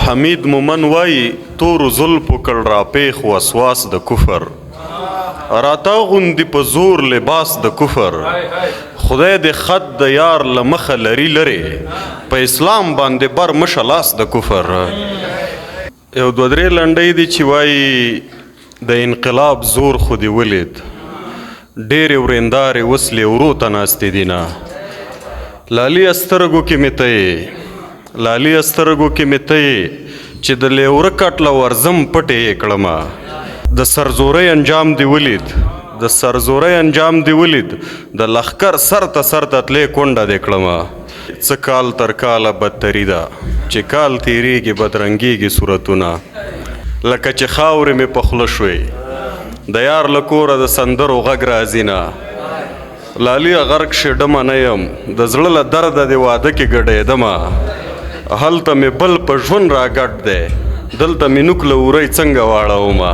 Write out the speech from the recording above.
حمید مومن وایي، تورو زلفو کړ راپېښ وسواس د کفر، راته غوندي په زور لباس د کفر. خدای دې خط د یار له مخه لري لري، په اسلام باندې بر مشه لاس د کفر. یو دوه درې لنډۍ دي چې وایي، د انقلاب زور خو دې ولید، ډېرې وریندارې وسلې ورو ته ناستې دي نه. لالیه سترګو کې مې ته یې، لالیه سترګو کې مې ته یې، چې د لیوره کټ له ورځم پټې یې کړمه. د سرزورۍ انجام دې ولید، د سرزورۍ انجام دې ولید، د لښکر سر ته سر ته تلې کونډه دې کړمه. څه کال تر کاله بدتري ده، چې کال تېرېږي بدرنګېږي صورتونه، لکه چې خاورې مې په خوله شوې، د یار له کوره د سندرو غږ راځي نه. لالیه غرق شېډمه نه یم، د زړه له درده دې واده کې ګډېدمه، هلته مې بل په ژوند راګډ دی، دلته مې نوک له ورۍ څنګه واړومه.